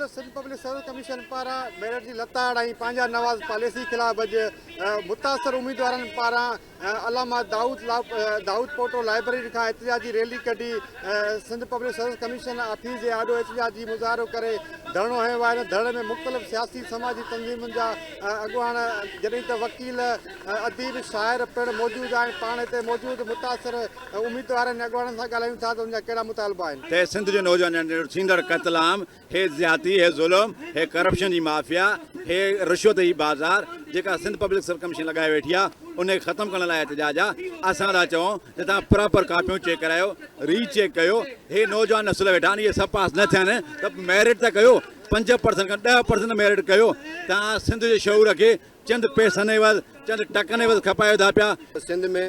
بلڪل Sindh public service commission پاران merit جي لتاڙ ۽ پنهنجا نواز پاليسي خلاف اڄ متاثر اميدوارن پاران علامه دائود دائود پوٽو لائبريري کان احتجاجي ريلي ڪڍي Sindh public service commission office جي آڏو احتجاجي مظاهرو ڪري ڌرڻو هنيو آهي. ان ڌرڻي ۾ مختلف سياسي سماجي تنظيمن جا اڳواڻ جڏهن ته وڪيل، اديب، شاعر پڻ موجود آهن. پاڻ هتي موجود متاثر اميدوارن ۽ اڳواڻن سان ڳالهايون ٿا ته ان جا ڪهڙا مطالبا آهن. ته سنڌ جي نوجوانن جو ٿيندڙ قتل عام، هي زيادتي، هي ظلم، هي ڪرپشن جي مافيا، هي رشوت جي بازار جيڪا سنڌ پبلڪ سروس ڪميشن لڳائي ويٺي آ ان کي ختم ڪرڻ لاء احتجاج آ. اسان ٿا چئون ته توهان پراپر ڪاپيون چيڪ ڪرايو، ري چيڪ ڪيو، هي نوجوان نسل ويٺا آهن اهي سڀ پاس نه ٿيا آهن ته ميرٽ ته ڪيو، 5% کان 10% ميرٽ ڪيو، توهان سنڌ جي شعور کي چند پئسن عيوض، چند ٽڪن عيوض کپايو ٿا پيا. سنڌ ۾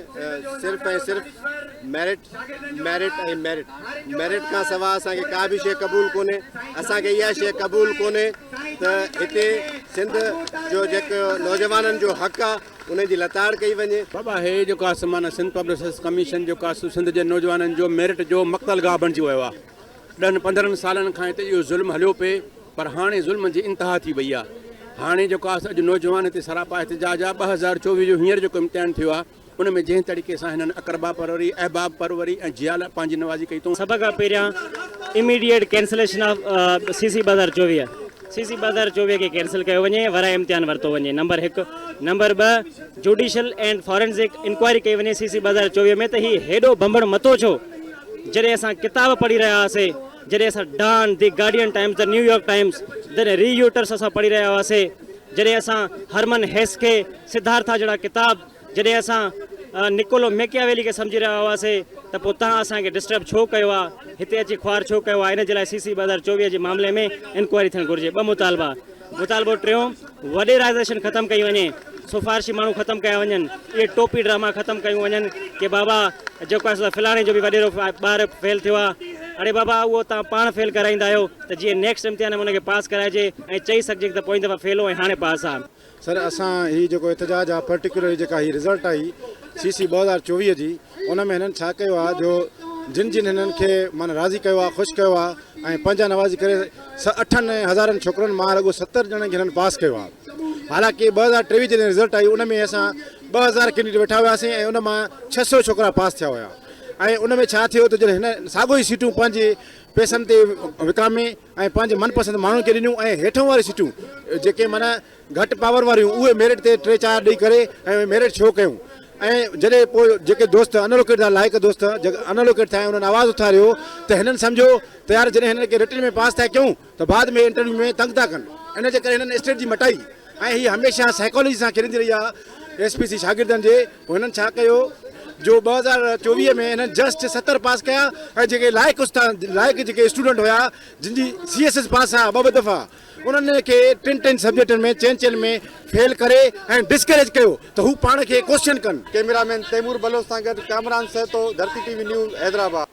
صرف ۽ صرف ميرٽ، ميرٽ ۽ ميرٽ، ميرٽ کان سوا اسان کي ڪا به شيء قبول ڪونهي. اسان کي اها شيء قبول ڪونهي ته هتي سنڌ جو جيڪو نوجوانن جو حق آ ان جي لتاڙ ڪئي وڃي. بابا هي جيڪو آ سو معنيٰ سنڌ پبلڪ سروس ڪميشن جيڪو آ سو سنڌ جي نوجوانن جو ميرٽ جو مقتل گاهه بڻجي ويو آ. ڏهن پندرهن سالن کان هتي اهو ظلم هليو پئي پر هاڻي ظلم جي انتها ٿي وئي آهي. هاڻي جيڪو آهي اڄ نوجوان هتي سراپا احتجاج آهي 2024 جو هينئر جيڪو امتحان ٿيو آهي ان ۾ جنهن طريقي سان هنن اقربا پروري، احباب پروري ۽ جيال پنهنجي نوازي ڪئي اٿئون. سڀ کان پهريان immediate cancellation of C C 2024 C C 2024 کي ڪينسل ڪيو وڃي ورائي امتحان ورتو وڃي نمبر هڪ نمبر ٻه جوڊيشل اينڊ فارينزڪ انڪوائري ڪئي وڃي سي سي 2024 ۾ ته هي هيڏو ڀنڀڻ متو ڇو؟ جڏهن اسان ڪتاب پڙهي رهيا هئاسي، جڏهن اسان Dawn, the Guardian Times, the New York Times, جڏهن ري يوٽرس اسان پڙهي رهيا هئاسي، جڏهن اسان هرمن هيس کي، سڌارٿا جهڙا ڪتاب، جڏهن اسان نڪولو ميڪياويلي کي سمجهي رهيا هئاسي ته پوء توهان اسان کي ڊسٽرب ڇو ڪيو آ، هتي اچي خوار ڇو ڪيو آ، ان جي لاء سي سي 2024 جي معاملي ۾ انڪوائري ٿيڻ گهرجي. ٻه مطالبا. مطالبو ٽيون، وڏيرائيزيشن ختم ڪئي وڃي، سفارشي ماڻهو ختم ڪيا وڃن، اهي ٽوپي ڊراما ختم ڪيون وڃن ڪي بابا جيڪو آهي سو فلاڻي جو به وڏيرو ٻار فيل ٿيو آهي، اڙي بابا اهو توهان پاڻ فيل ڪرائيندا آهيو ته جيئن نيڪسٽ امتحان ۾ ان کي پاس ڪرائجي ۽ چئي سگهجي ته پوئين دفعا فيل هو ۽ هاڻي پاس آهي. سر اسان هي جيڪو احتجاج آهي پرٽيڪولرلي جيڪا هي رزلٽ آئي سي سي 2024 جي ان ۾ هنن ڇا ڪيو آهي جو جن جن هنن کي معنيٰ راضي ڪيو آهي خوش ڪيو آهي ۽ پنهنجا نوازي ڪري اٺن هزارن ڇوڪرن مان رڳو 70 ڄڻن کي هنن پاس ڪيو آهي حالانڪه 2023 جڏهن رزلٽ آئي ان ۾ اسان 2000 ڪينڊيڊيٽ ويٺا هياسين ۽ ان مان 600 ڇوڪرا پاس ٿيا هيا ۽ ان ۾ ڇا ٿيو ته جڏهن هن ساڳو ئي سيٽون پنهنجي پئسن تي وڪامي ۽ پنهنجي من پسند ماڻهن کي ڏنيون ۽ هيٺون واريون سيٽون جيڪي معنيٰ گهٽ پاور واريون اهي ميرٽ تي ٽي چار ڏئي ڪري ۽ ميرٽ شو ڪيون ۽ جڏهن پوء جيڪي دوست ان الوڪيٽ ٿيا لائق دوست ان الوڪيٽ ٿيا ۽ انهن آواز اٿاريو ته هنن سمجهيو ته يار جڏهن هنن کي رٽن ۾ پاس ٿا ڪيون ته بعد ۾ انٽرويو ۾ تنگ ٿا ڪن ان جي ڪري هنن اسٽريٽجي مٽائي ۽ هي هميشه سائيڪالاجي سان کيڏندي رهي آهي ايس پي سي شاگردن جي پوء هنن ڇا ڪيو جو 2024 ۾ هنن جسٽ 70 پاس ڪيا ۽ جيڪي لائق استاد لائق جيڪي اسٽوڊنٽ هيا جن جي سي ايس ايس پاس آ ٻه ٻه دفعا انهن کي ٽن ٽن سبجيڪٽن ۾ چئن چئن ۾ فيل ڪري ۽ ڊسڪريج ڪيو ته هو پاڻ کي ڪوسچن ڪن. ڪئميرا مين تيمور بلوچ سان گڏ Kamran Sahito, Dharti T V news, Hyderabad.